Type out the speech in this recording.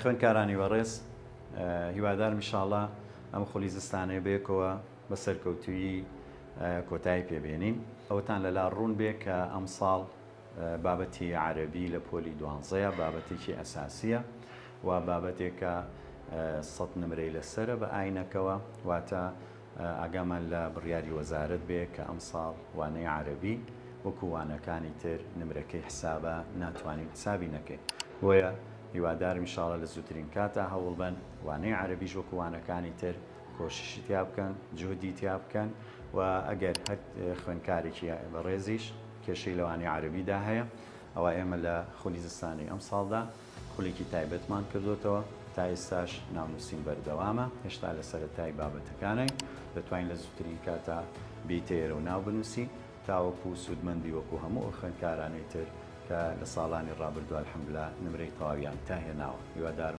خوێندکارانی بەڕێز هیوادارم ئیشاڵا ئەم خولی زستانەیە بەیەکەوە بە سەرکەوتوویی کۆتایی پێبێنین. ئەوەتان لەلا ڕوون بێ کە ئەمساڵ بابەتی عەرەبی لە پۆلی دوانزەیە بابەتێکی ئەساسییە و بابەتێکە سەت نمرەی لەسەرە بە ئاینەکەوە واتە ئاگامان لە بڕیاری وەزارەت بێ کە ئەمساڵ وانەی عەرەبی وەکو وانەکانی تر نمرەکەی حسابە ناتوانین حسابی نەکەین بۆیە هیوادارم ان شاءاللە لە زووترین کاتا هەوڵبەن وانەی عەرەبیش وەکو وانەکانی تر کۆششی تیا بکەن جوهدی تیا بکەن و ئەگەر هەر خوێندکارێکی بەڕێزیش کێشەی لە وانەی عەرەبیدا هەیە ئەوا ئێمە لە خولی زستانی ئەمساڵدا خولێکی تایبەتمان کردۆتەوە، تا ئێستاش ناونووسین بەردەوامە، هێشتا لە سەرەتای بابەتەکانین، دەتوانین لە زووترین کاتا بێیتە ئێرە و ناو بنووسی، تاوەکو سوودمەند بی وەکو هەموو ئەو خوێندکارانەی تر کە لە ساڵانی ڕابردوو الحمدللە نمرەی تەواویان تا هێناوە. هیوادارم.